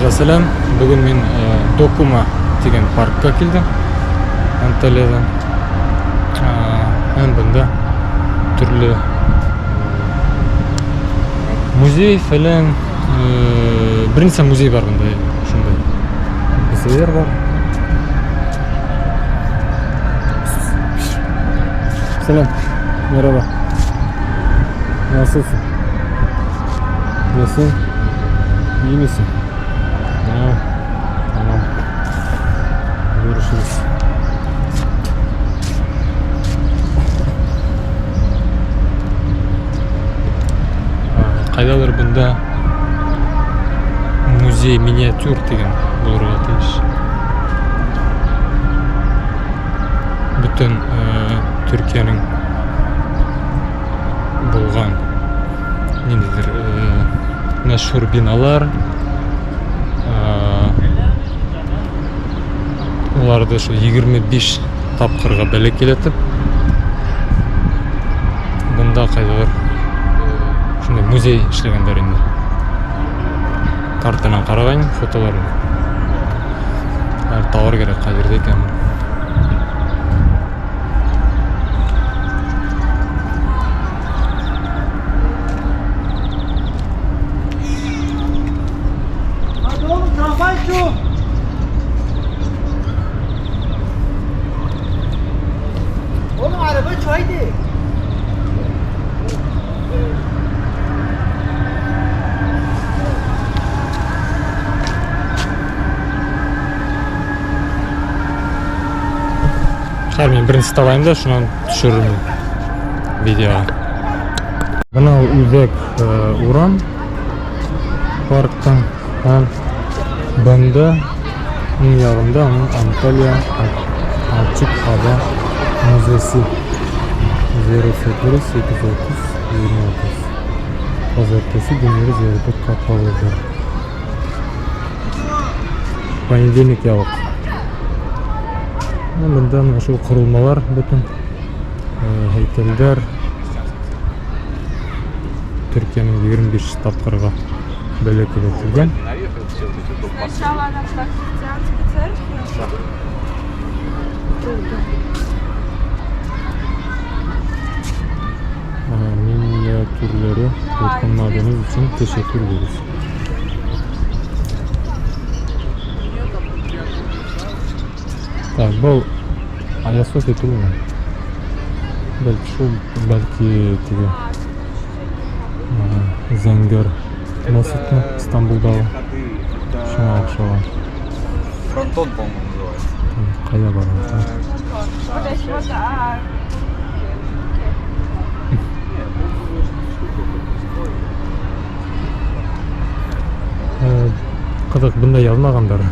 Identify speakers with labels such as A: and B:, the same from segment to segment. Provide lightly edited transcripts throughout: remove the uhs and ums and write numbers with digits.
A: Барығыҙға сәләм. Бөгөн мин Докума тигән паркка килдем. Анталиядан. Һәм бында төрлө музей фәлән, бер нисә музей бар бында, шундай. Музейлар бар. Сәләм. Merhaba. Nasılsın? Nasıl? İyi misin? Ha, tamam. Görüşürüz. Ҡайҙалыр бында музей миниатюр тигән булырға тейеш. Бөтөн Төркиәнең булған ниндәйҙер мәшһүр биналар, уларҙы шул 25 тапҡырға бәләкәйләтеп, бында ҡайҙалыр шундай музей эшләгәндәр инде. Картанан ҡарағайным, фотоларын. Әле табыр кәрәк ҡай ерҙә икән.
B: Hadi oğlum tramvay şu. Oğlum araba şu haydi.
A: Хәҙер мин беренсе табайым да, шунан төшөрөрмөн видеоға. Бына ул үҙәк урам парктың, һәм бында уң яғында уның Анталия Açık Hava Müzesi. 08 830 20 30. Pazartesi günleri ziyarete kapalıdır. Понедельник ябыҡ. Бында мына шул ҡоролмалар бөтөн, һәйкәлдәр. Төркиәнең 25 тапҡырға бәләкәйләтелгән.
C: Сначала она была христианской церкви.
A: Minyatürlere dokunmadığınız için teşekkür ederiz. Так, был Ayasofya түгелме? Бәлки шул, бәлки теге Зәңгәр мәсетме Истанбулдағы? Шуңа оҡшаған.
D: Фронтон, по-моему, называется.
A: Ҡайҙа барған?
C: Вот эти вот,
A: Ҡыҙыҡ, бында яҙмағандар.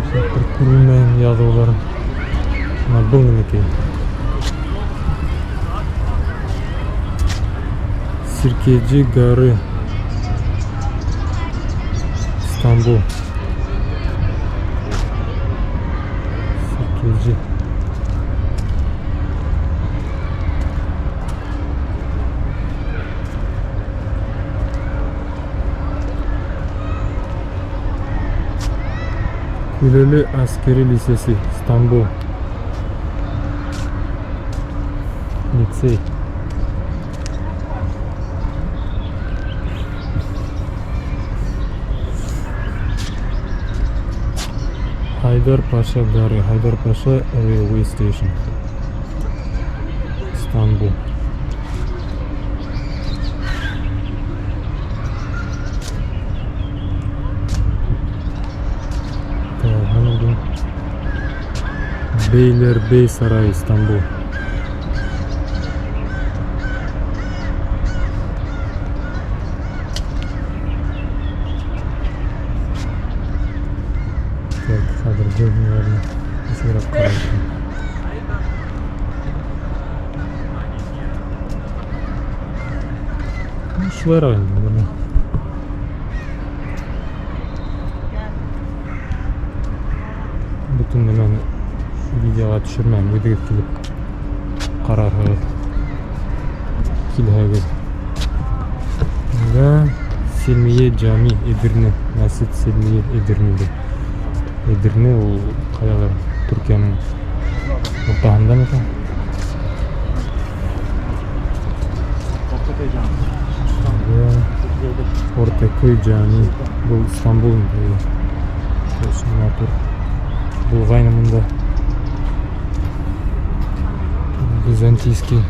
A: Бер күренмәйем яҙыуҙарын. Бына был нәмәкәй? Sirkeci Garı, İstanbul. Sirkeci. Kuleli Askeri Lisesi, İstanbul. Лицей. Haydarpaşa Garı, Haydarpaşa Railway Station, İstanbul. Так, бына бөгөн Beylerbey Sarayı, İstanbul. Так, хәҙер был наверное, нисегерәк ҡарай икән. Ну, шулайыраҡ инде, бына. Бөтөн нәмәне видеоға төшөрмәйем, үҙегеҙ килеп ҡарарһығыҙ, килһәгеҙ. Бында Selimiye Cami, Edirne Мәсет Селмие Эдирнеде. Эдирне ул ҡайҙалыр Төркиәнең уртаһында микән? Ортакөй Джами. Был Истанбул инде. Матур. Булғайны мында Византийский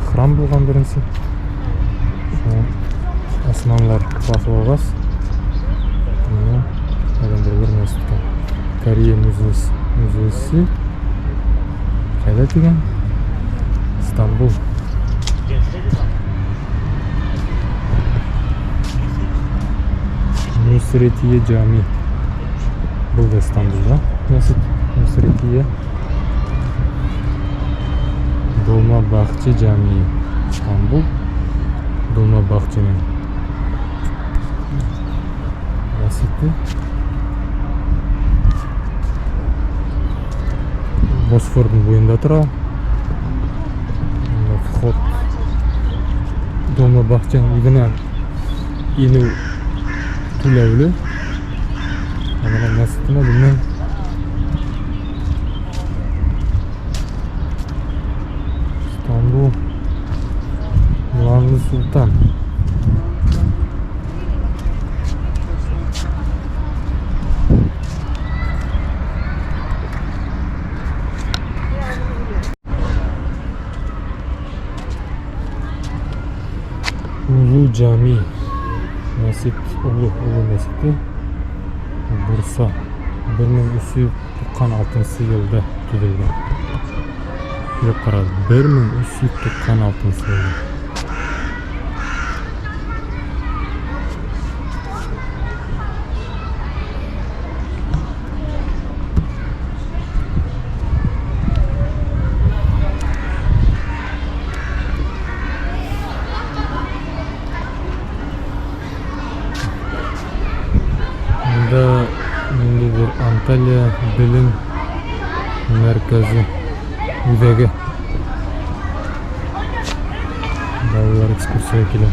A: храм булған беренсе. Османлар баҫып алғас, быны әйләндерелер мәсеткә. Корея музейсы ҡайҙа тигән? Истанбул. Nusretiye Cami. Был да Истанбулда. Мәсет Nusretiye. Dolmabahçe Camii. Истанбул. Dolmabahçe'nin мәсете. Босфордың буйында тора. Мында вход Dolmabahçe'nin үҙенә инеү түләүле. Ә бына мәсетенә белмәйем. Истанбул. Yılanlı Sultan. Ulu Cami. Mesit, Ulu Mesiti. Bursa. 1396 йылда төҙөлгән. Килеп ҡара, 1396 йылда. Бында ниндәйҙер Анталия белем мәркәзе үҙәге. Балалар экскурсияға килә.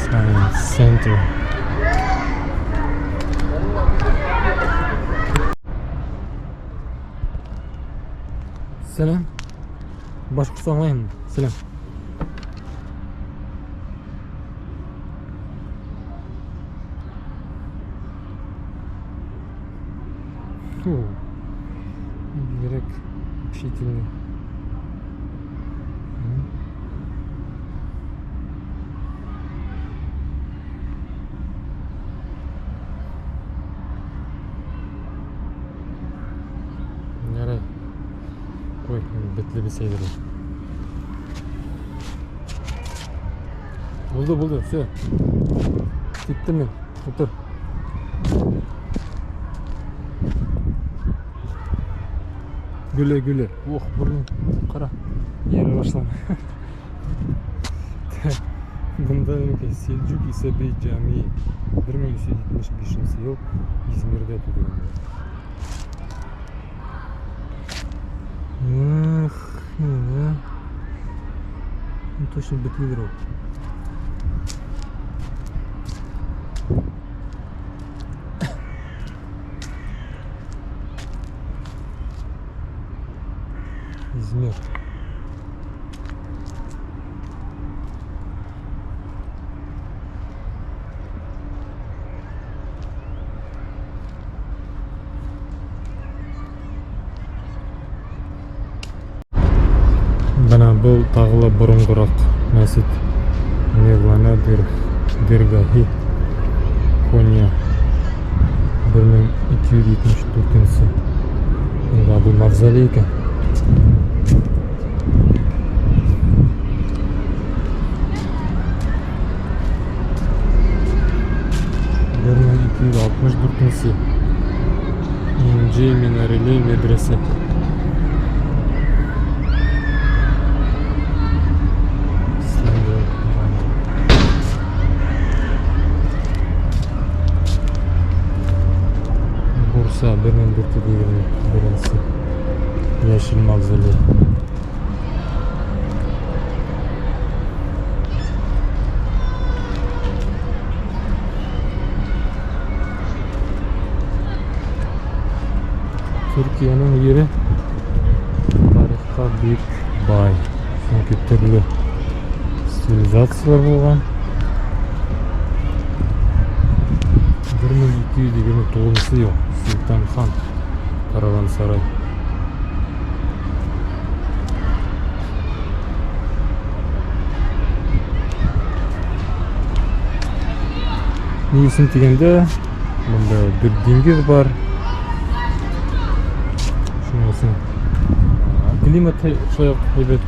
A: Science Center. Сәләм. Башҡортса аңлайһыңмы? Сәләм. Фу. Бигерәк общительный. Ярай. Ҡуй, бетле бесәйҙер ул. Булды, булды, всё. Киттем мин. Ултыр. Гөлә, гөлә. Ох, борон ҡара. Йөрөй башланы. Бында ниндәй Сельджук Исабей Джамии. 1375 йыл Измирҙә төҙөлгән. Эх, не, ну, точно бетлелер ул. Измир. Бына был тағы ла боронғораҡ мәсет. Мевлана Дергаһи, Конья. 1274 йылда был мавзолей икән. 1264 Инже минарели медресе. Бурса 1421. Yeşil Mavzoley. Türkiye'nin yeri tarixqa бик бай. Сөнки төрлө цивилизациялар булған. 1229 йыл Султан хан Караван-сарай. Ни өсөн тигәндә, бында бер диңгеҙ бар. Шуның өсөн климат шулай уҡ һәйбәт.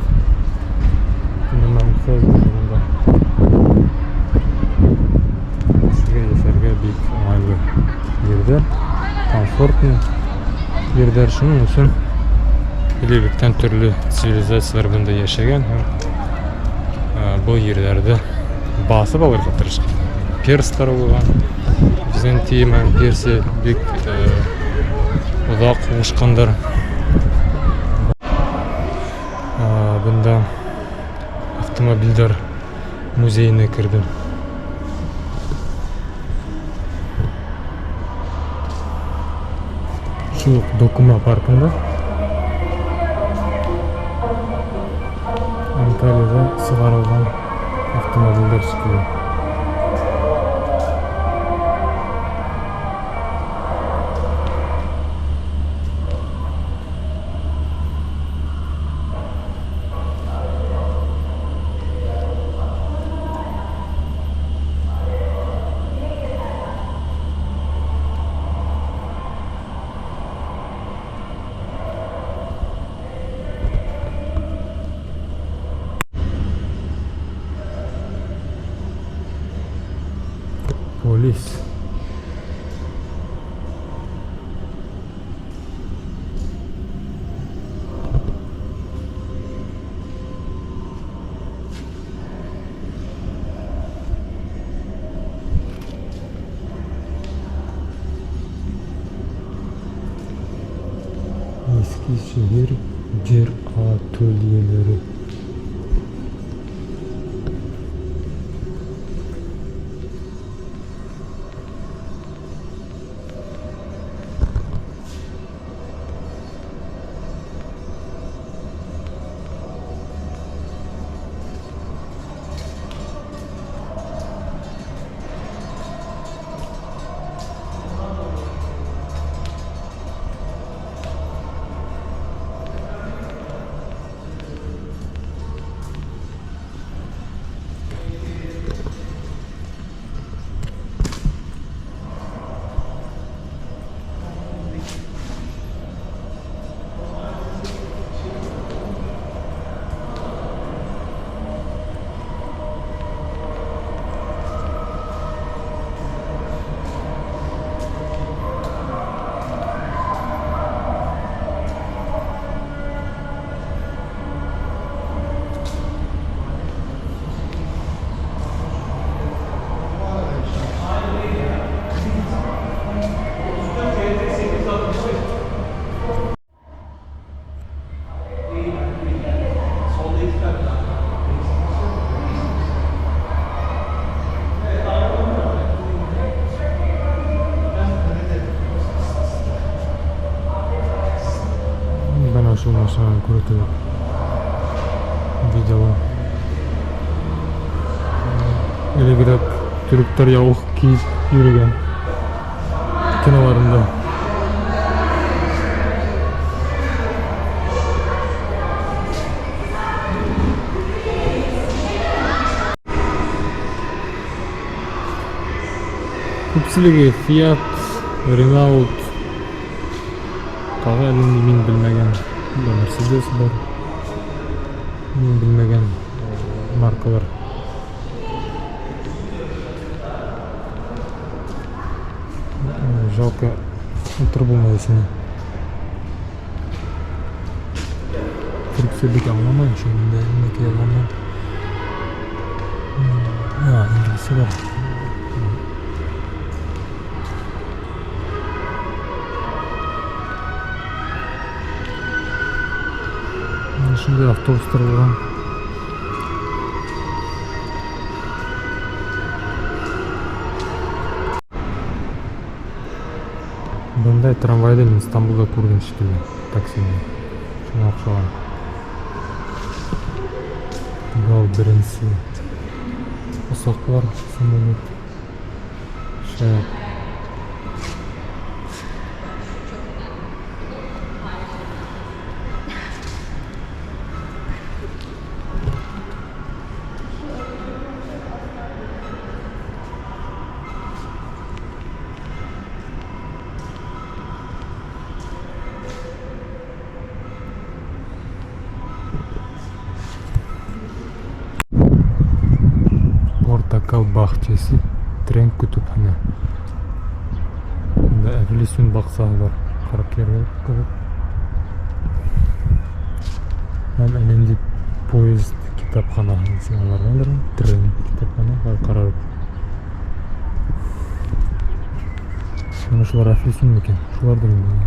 A: Бында кешегә йәшәргә бик уңайлы ерҙәр, комфортный ерҙәр. Шуның өсөн элек-электән төрлө цивилизациялар бында йәшәгән һәм был ерҙәрҙе баҫып алырға тырышҡан. Перстар булған, Византия менән Персия бик оҙаҡ һуғышҡандар. Бында автомобилдәр музейына керҙем. Шул уҡ Докума паркында Анталияда сығарылған автомобилдәр шикелле. Polis. Eskişehir Cer Atölyeleri. Бына шул машинаны күрһәтелә видеола. Элегерәк төрөктәр яулыҡ кейеп йөрөгән киноларында. Күпселеге Fiat, Renault, тағы әле мин белмәгән Mercedes бар. Мин белмәгән маркалар. Жалко, ултырып булмай эсенә. Төрөксә бик аңламайым, шунда нимәкәй яҙғанын. Инглизсә бар. Ошондай автобустар булған. Бындай трамвайҙы мин Стамбулда күрҙем шикелле, таксины. Шуңа оҡшаған. Был беренсе осаҡлар, самолет. Шәп. Portakal bahçesi, tren kütüphane. Bunda Əflisun bağçası бар. Ҡарап килеп. Һәм әле поезд китапханаһы аларҙандыр. Трен китапхана бар ҡарап. Мына шулар Әфлисун микән? Шуларҙыр инде.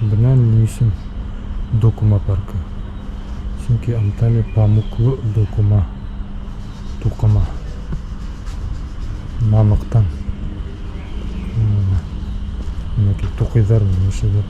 A: Бына ни өсөн Dokuma паркы. Сөнки Анталия памуҡлы доҡума, туҡыма, мамыҡтан. Мынакей туҡыйҙар, нимәшәләр.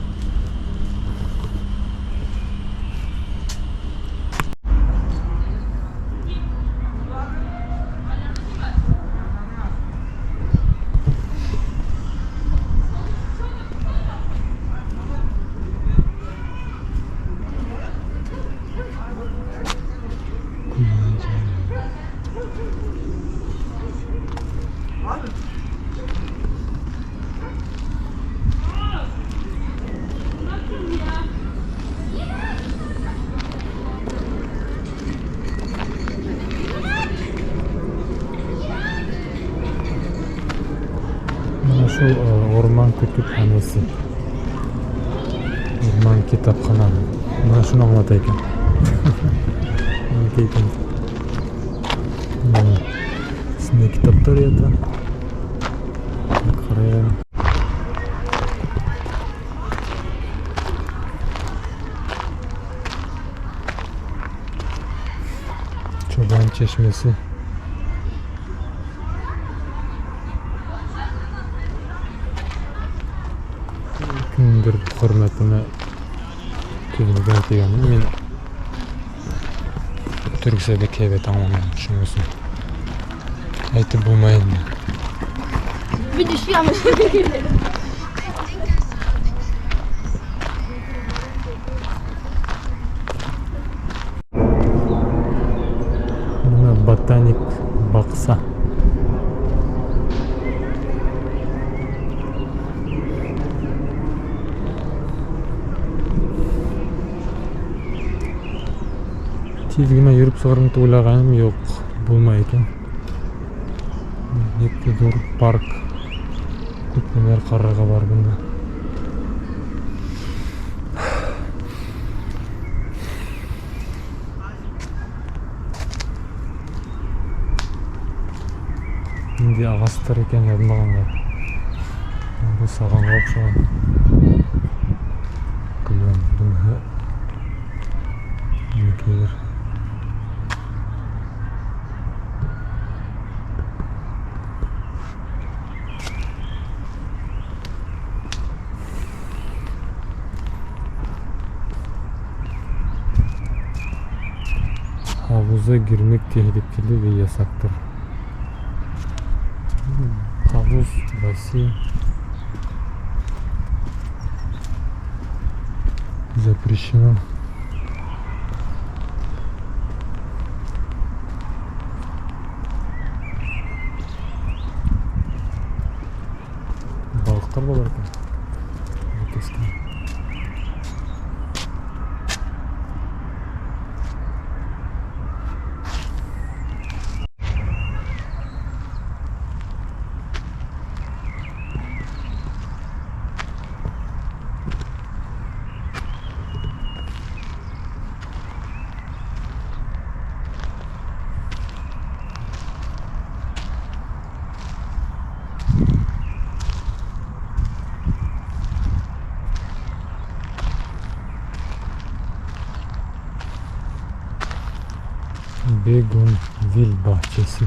A: Мына шул урман көтөпханәсе. Урман китапханаһы. Мына шуны аңлата икән. Мынакей икән. Мына эсендә китаптар ята. Ҡарайым. Çoban çeşmesi. Кемдер хөрмәтенә төҙөлгән тигәнен мин төрксә бик һәйбәт аңламайым, шуның өсөн әйтеп булмай инде.
C: Видишь, я
A: Бына ботаник баҡса. Тиҙ генә йөрөп сығырмын тип уйлағайным, юҡ, булмай икән. Бик ҙур парк. Күп нәмәләр ҡарарға бар бында. Ниндәй ағастар икән яҙмағандар. Был сағанға оҡшаған. Көләм, быныһы нимәкәйҙер. Havuza girmek tehlikeli ve yasaktır. Havuz, бассейн. Запрещено. Балыҡтар ҙа бар икән. Кескән. Begonvil bahçesi.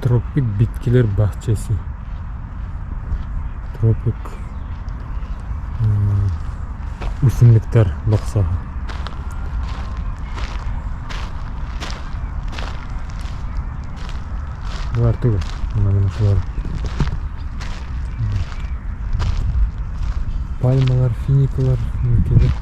A: Tropik bitkiler bahçesi. Tropik үҫемлектәр баҡсаһы. Былар түгел, бына шулар. Пальмалар, финикалар, ниндәйҙер.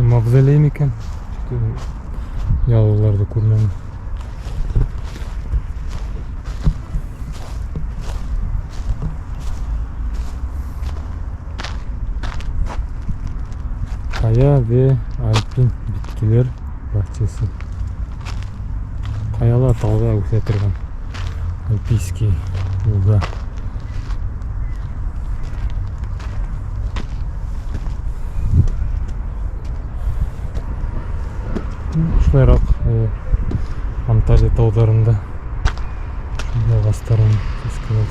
A: Мавзолей микән? Яҙыуҙарҙы күрмәнем. Kaya ve alpin bitkiler bahçesi. Ҡаяла тауҙа үҫә торған альпийский луга. Ошолайыраҡ Анталия тауҙарында шундай ағастарын сәскәләр.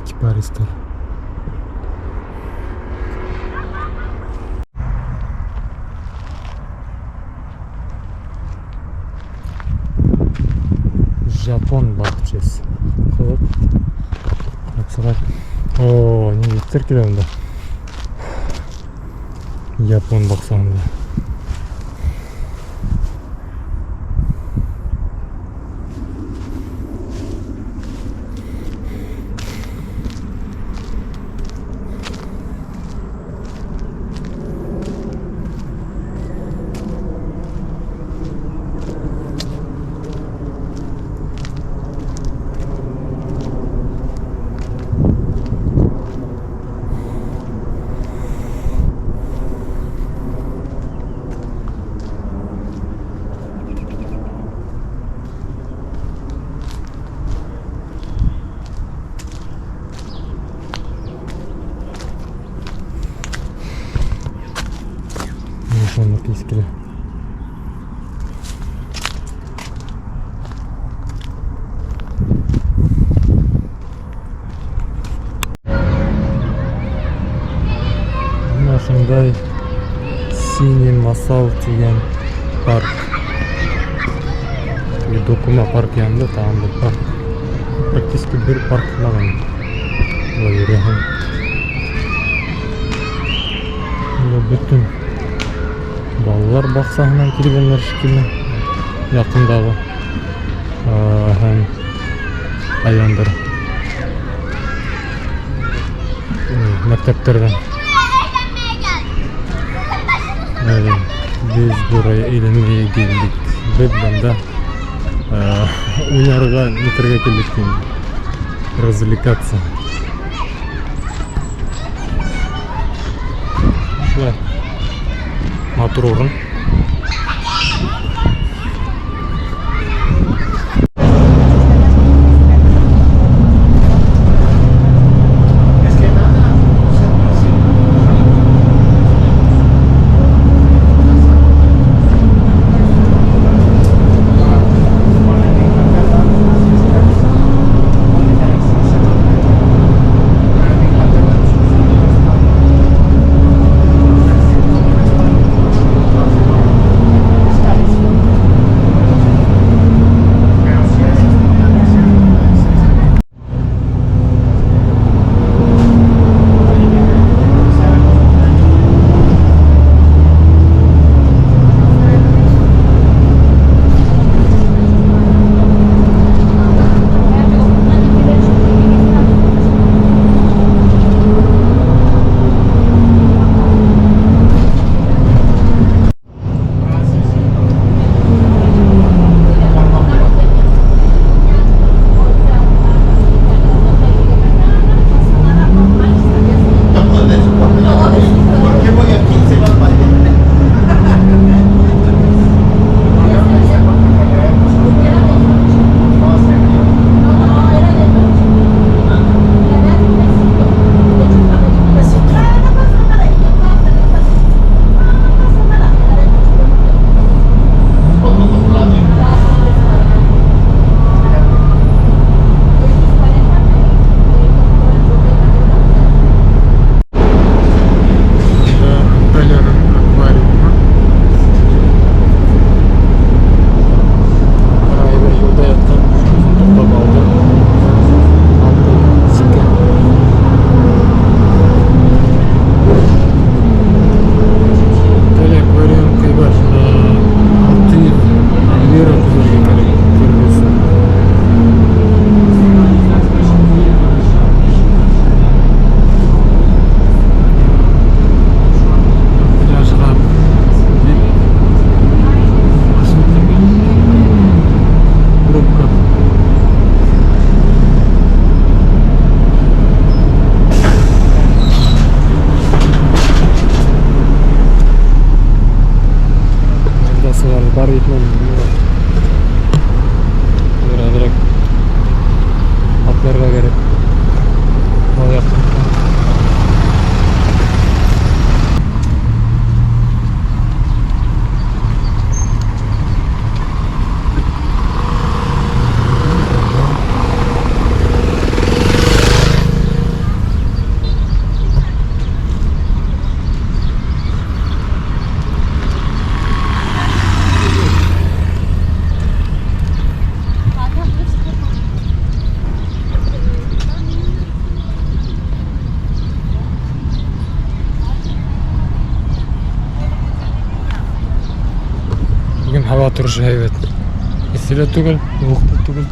A: Кипаристар. Japon bahçesi. Ҡыҙыҡ. Ҡарап сығайыҡ. О, ниндәй эттәр килә бында. Япон баҡсаһында. Dokuma парк янында тағын бер парк. Практически бер парк ҡылған. Былай йөрөһәң. Бында бөтөн балалар баҡсаһынан килгәндәр шикелле. Яҡындағы һәм ҡайҙандыр мәктәптәрҙән. Әле беҙ бурая әйләнергә килдек. Беҙ бында уйнарға нитергә килдек тим. Развлекаться. Шулай. Матур урын. Бында Анталияның аквариумы. Бер әйбер юлда ятҡан, шуныһын туҡтап алды. Алды ситкә. Анталия аквариум ҡыйбат, шунда 600 лира түләргә кәрәк кереү өсөн. Пляжға дип машина килгән. Пробка. Юлдасылар бар етмәне. Бер әҙерәк атларға кәрәк. Был яҡтан. Бөгөн һауа торошо һәйбәт. Эҫе лә түгел, һыуыҡ та түгел.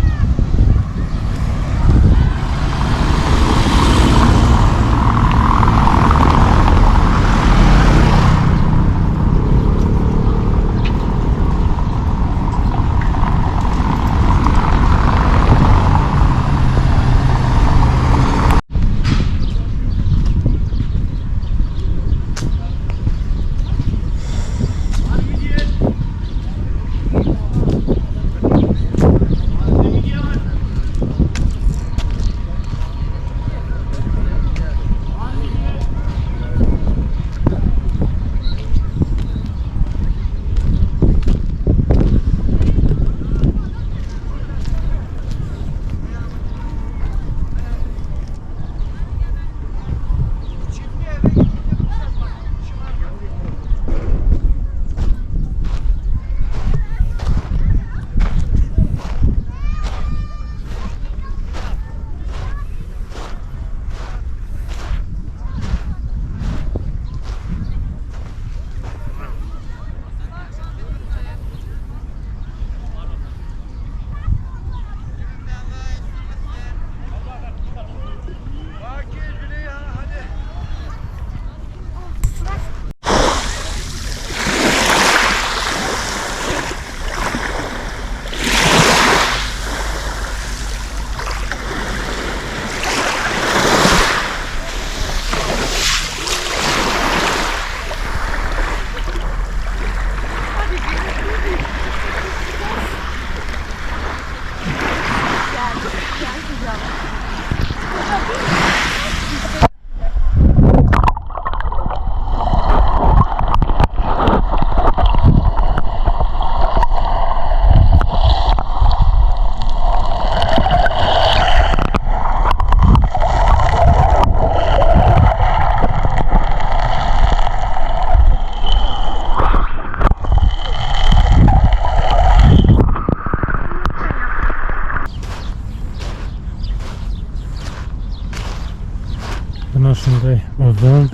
A: Ошондай оҙон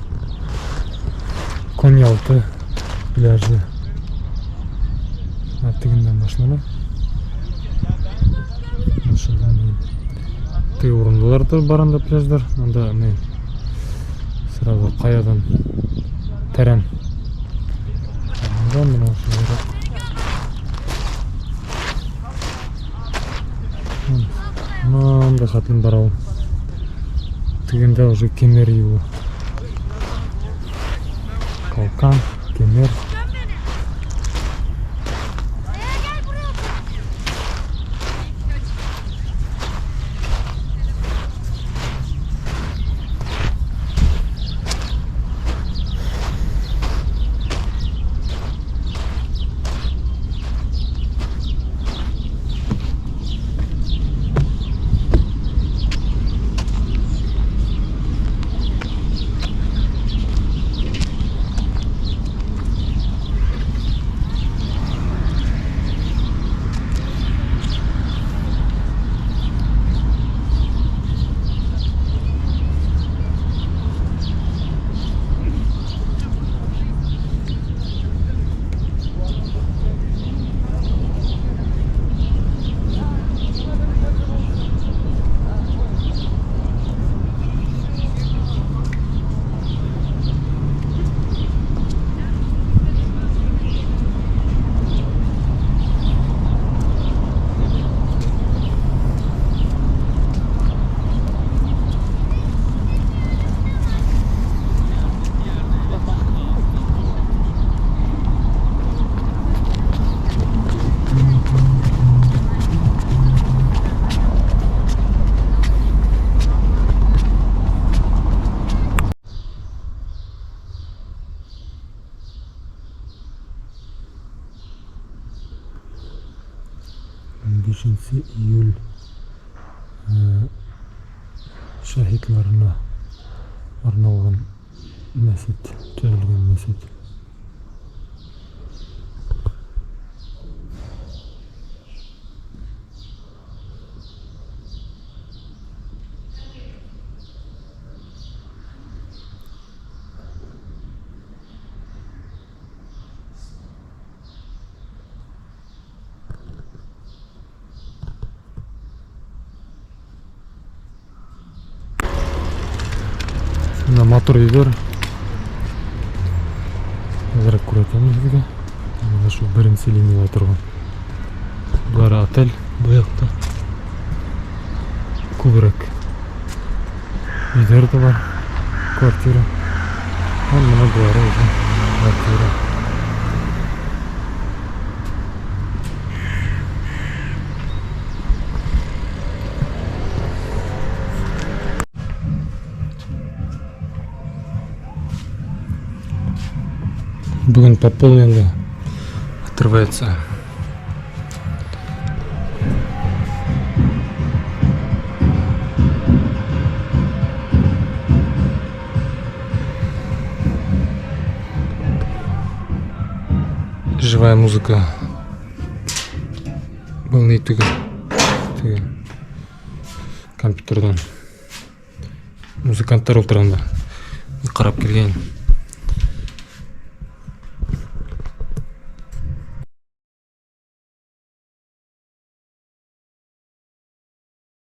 A: Коньялты пляжы. Тегендән башлана. Ошондай теге урындалар да бар анда пляждар. Анда не сразу ҡаяҙан тәрән. Анда мына ошондайыраҡ. Мындай хәтлем бар ул. Тегендә уже Кемер юлы. Калкан, Кемер. Бишенсе июль шаһитларына арналған мәсет, төҙөлгән мәсет. Мына матур өйҙәр. Әҙерәк күрһәтәм һеҙгә. Мына шул беренсе линияла торған. Былар отель был яҡта. Күберәк өйҙәр ҙә бар, квартира. Һәм мына былары уже квартира. Бөгөн пополненный отрывается. Живая музыка. Был ни түгел. Теге компьютерҙан. Музыканттар ултырғанда. Ҡарап килгән.